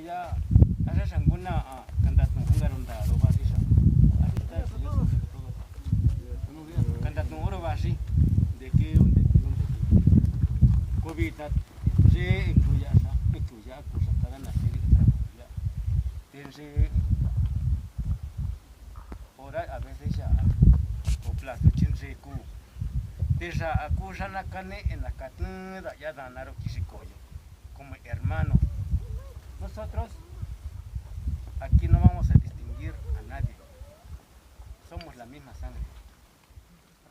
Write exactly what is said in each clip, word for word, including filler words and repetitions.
Ya, asha sha nguna, ah, kanda tnu unga ronda roba shisha. Kanda tnu oro bashi. De que un de que un de que. Covid na je incluya sha, incluya kusha kada na siri. Tense ora a veces ya o plato chinse ku. Tesa akusha na kane en la katnda ya danaro kishikoyo. Como hermano. Nosotros aquí no vamos a distinguir a nadie. Somos la misma sangre.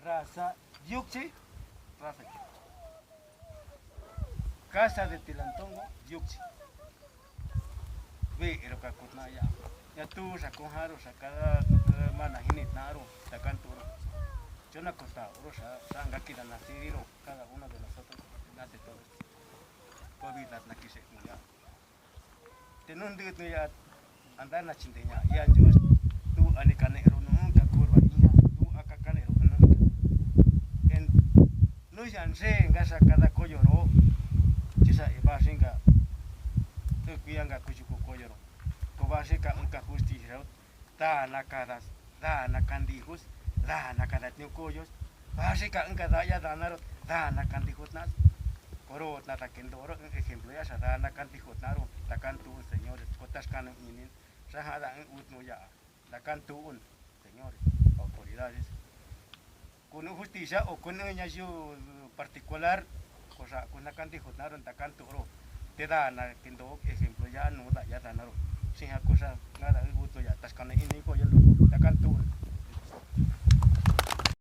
Raza Diukchi, raza Diukchi. Casa de Tilantongo, Diukchi. Ve ero ka kutna ya. Ya tu sha konjaro sha kada mana hinit naro, takan turo. Chona kota oro sha, sha ngakida na siriro, cada uno de nosotros, na de todos. Covid na kise ya. Tenun dit ya. Andana chindeña ya njus tu ani kane ro nunca kurva iña tu aka kane ro nunca. En nu ya nse nga sha kada koyoro. Chisa e bashinga tu kuyanga kuchuku koyoro. Ko bashinga unka justicia ro. Da na kada, da na kandijus, da na kada tnu koyos. Bashinga unka da ya da naro, da na kandijus nas. Koro na ta kendoro un ejemplo ya sha da na kandijus naro, ta kantu señores, kotas kanu inin. Sha ha da un utnu ya. Takan tuun, señores, autoridades. Kun justicia o kun ña yu particular, cosa kun na kan dijo naron takan turo. Te da na kendo ejemplo ya no da ya da naro. Sin ha cosa nada gusto ya tas kan ini ko yo takan tuun.